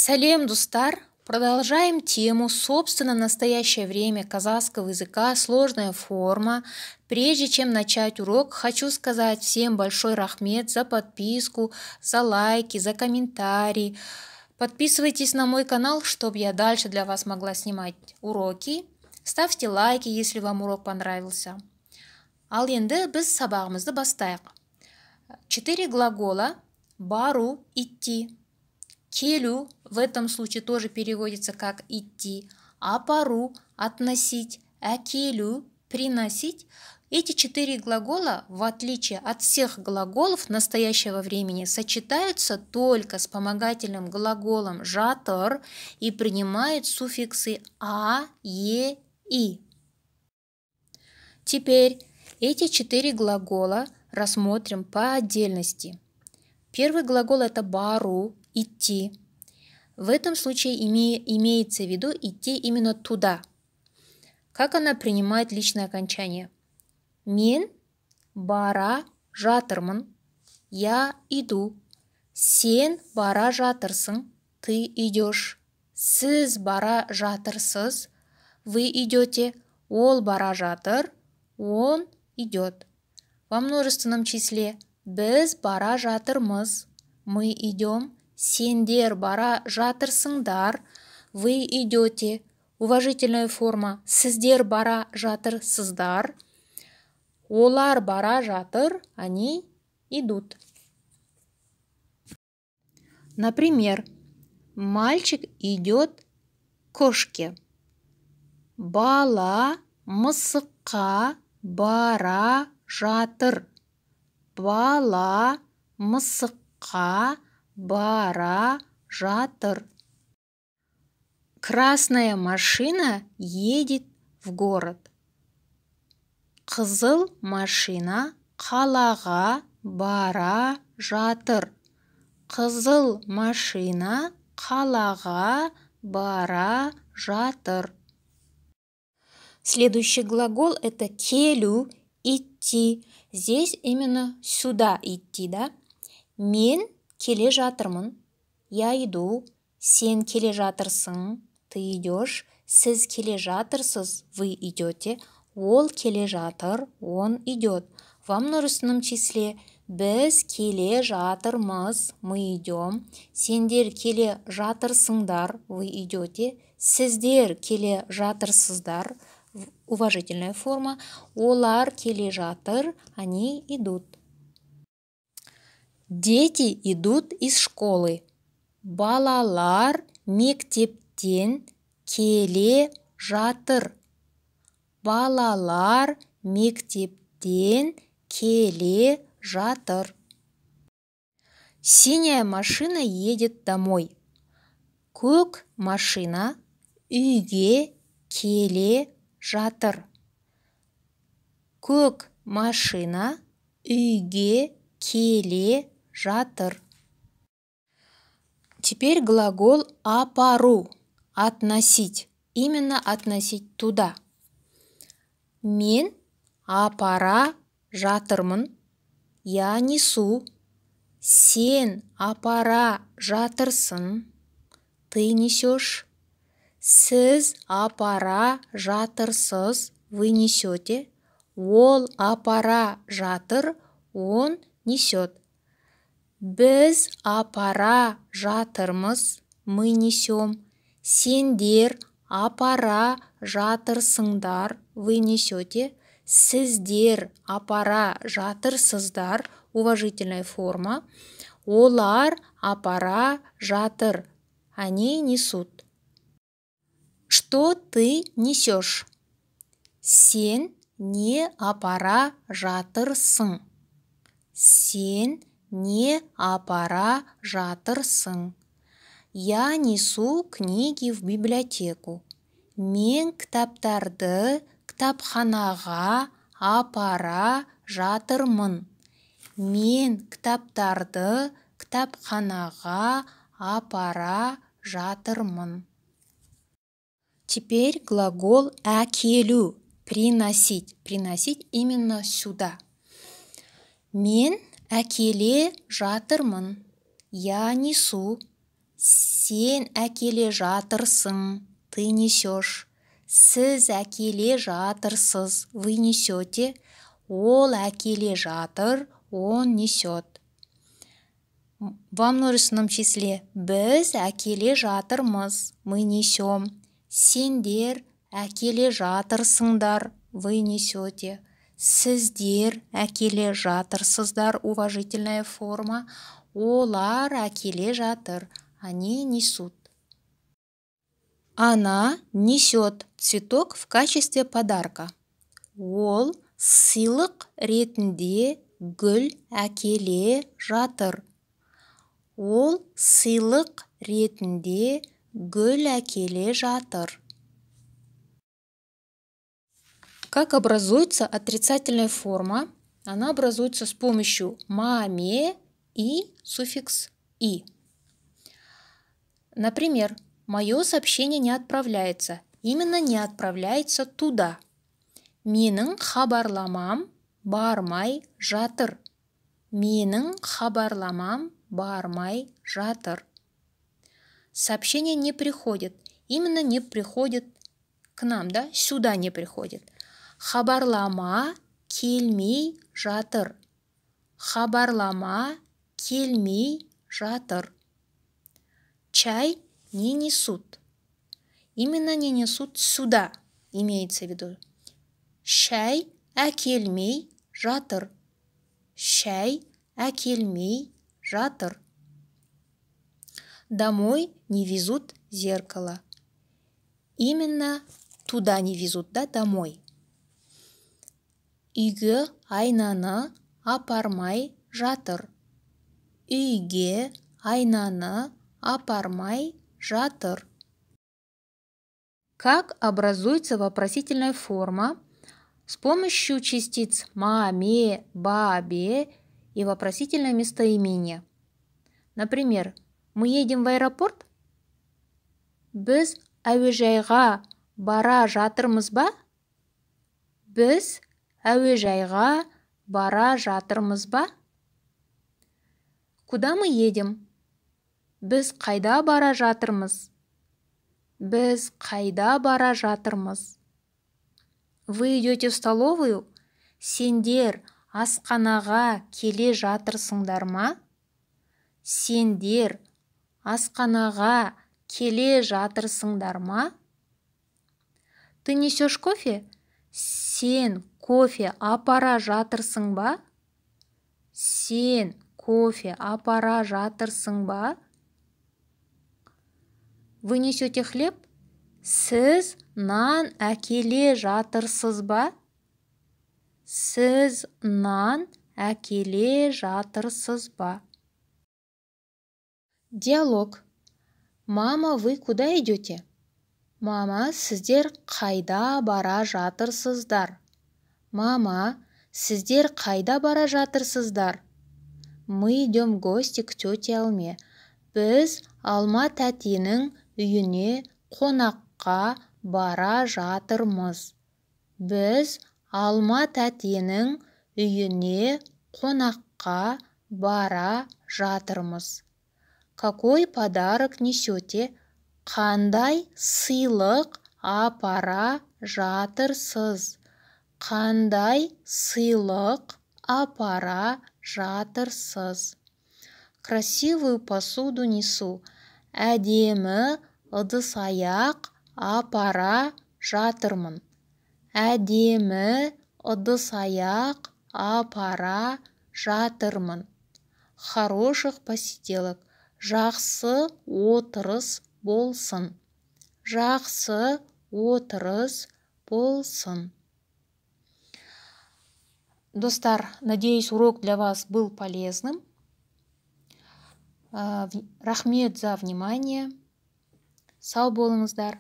Сәлем, достар! Продолжаем тему «Собственно, настоящее время казахского языка. Сложная форма». Прежде чем начать урок, хочу сказать всем большой рахмет за подписку, за лайки, за комментарии. Подписывайтесь на мой канал, чтобы я дальше для вас могла снимать уроки. Ставьте лайки, если вам урок понравился. Ал енді біз сабағымызды бастайық. Четыре глагола: бару – идти, келу в этом случае тоже переводится как идти, апару – относить, әкелу – приносить. Эти четыре глагола, в отличие от всех глаголов настоящего времени, сочетаются только с помогательным глаголом жатыр и принимают суффиксы а, е, и. Теперь эти четыре глагола рассмотрим по отдельности. Первый глагол – это бару, идти. В этом случае имеется в виду идти именно туда. Как она принимает личное окончание? Мен бара жатырмын. Я иду. Сен бара жатырсың. Ты идешь. Сіз бара жатырсыз. Вы идете. Ол бара жатыр. Он идет. Во множественном числе: біз бара жатырмыз. Мы идем. Сендер бара жатырсыңдар. Вы идете. Уважительная форма: сіздер бара жатырсыздар. Олар бара жатыр. Они идут. Например, мальчик идет к кошке. Бала мысыққа бара жатыр. Бала мысыққа бара жатыр. Красная машина едет в город. Қызыл машина қалаға бара жатыр. Қызыл машина қалаға бара жатыр. Следующий глагол – это келу, идти. Здесь именно сюда идти, да? Мен келе жатырмын. Я иду. Сен келе жатырсың. Ты идешь. Сіз келе жатырсыз. Вы идете. Ол келе жатыр. Он идет. Во множественном числе: біз келе жатырмыз. Мы идем. Сендер келе жатырсыңдар. Вы идете. Сіздер келе жатырсыздар. Уважительная форма. Олар келе жатыр. Они идут. Дети идут из школы. Балалар мектептен келе жатыр. Балалар мектептен келе жатыр. Синяя машина едет домой. Көк машина үйге келе жатыр. Көк машина үйге келе жатыр. Теперь глагол апару, относить. Именно относить туда. Мен апара жатырмын. Я несу. Сен апара жатырсың. Ты несешь. Сіз апара жатырсыз. Вы несете. Ол апара жатыр. Он несет. Біз апара жатырмыз. Мы несем. Сендер апара жатырсыңдар. Вы несете. Сіздер апара жатырсыздар. Уважительная форма. Олар апара жатыр. Они несут. Что ты несешь? Сен не апара жатырсың? Сен не апара жатырсың? Я несу книги в библиотеку. Мен кітаптарды кітапханаға апара жатырмын. Мен кітаптарды кітапханаға апара жатырмын. Теперь глагол әкелу, приносить. Приносить именно сюда. Мен әкеле жатырмын. Я несу. Сен әкеле жатырсың. Ты несешь. Сен әкеле жатырсың, ты несешь. Сіз әкеле жатырсыз, вы несете. Ол әкеле жатыр, он несет. Во множественном числе біз әкеле жатырмыз, мы несем. Сендер әкеле жатырсыңдар, вы несете. Сіздер әкеле жатырсыздар, уважительная форма. Олар әкеле жатыр, они несут. Она несет цветок в качестве подарка. Ол сыйлық ретінде гүл әкеле жатыр. Ол сыйлық ретінде гүл әкеле жатыр. Как образуется отрицательная форма? Она образуется с помощью ма, ме и суффикс «и». Например, мое сообщение не отправляется. Именно не отправляется туда. Менің хабарламам бармай жатыр. Менің хабарламам бармай жатыр. Сообщение не приходит. Именно не приходит к нам, да? Сюда не приходит. Хабарлама келмей жатыр. Хабарлама келмей жатыр. Чай не несут. Именно не несут сюда, имеется в виду. Шай әкелмей жатыр. Шай әкелмей жатыр. Домой не везут зеркало. Именно туда не везут, да, домой. Үйге айнаны апармай жатыр. Үйге айнаны апармай жатыр. Как образуется вопросительная форма? С помощью частиц ма, ме, ба, бе и вопросительное местоимение. Например, мы едем в аэропорт? Біз әуежайға бара жатырмыз ба? Біз әуежайға бара жатырмыз ба? Куда мы едем? Біз қайда бара жатырмыз? Біз қайда бара жатырмыз? Вы идете в столовую? Сендер асханаға келе жатырсыңдар ма? Сендер асханаға келе жатырсыңдар ма? Ты несешь кофе? Сен кофе апара жатырсың ба? Сен кофе апара жатырсың ба? Вы несете хлеб? Сіз нан әкеле жатырсыз ба? Сіз нан әкеле жатырсыз ба? Диалог. Мама, вы куда идете? Мама, сіздер қайда бара жатырсыздар? Мама, сіздер қайда бара жатырсыздар? Мы идем в гости к тете Алме. Біз Алма тәтенің үйіне қонаққа бара жатырмыз. Біз Алма тәтенің үйіне қонаққа бара жатырмыз. Какой подарок несете? Қандай сыйлық апара жатырсыз? Қандай сыйлық апара жатырсыз? Красивую посуду несу. Әдемі ыдыс-аяқ апара жатырмын. Әдемі ыдыс-аяқ апара жатырмын. Хороших посиделок. Жақсы отырыс болсын. Жақсы отырыс болсын. Достар, надеюсь, урок для вас был полезным. Рахмет за внимание. Сау болыңыздар.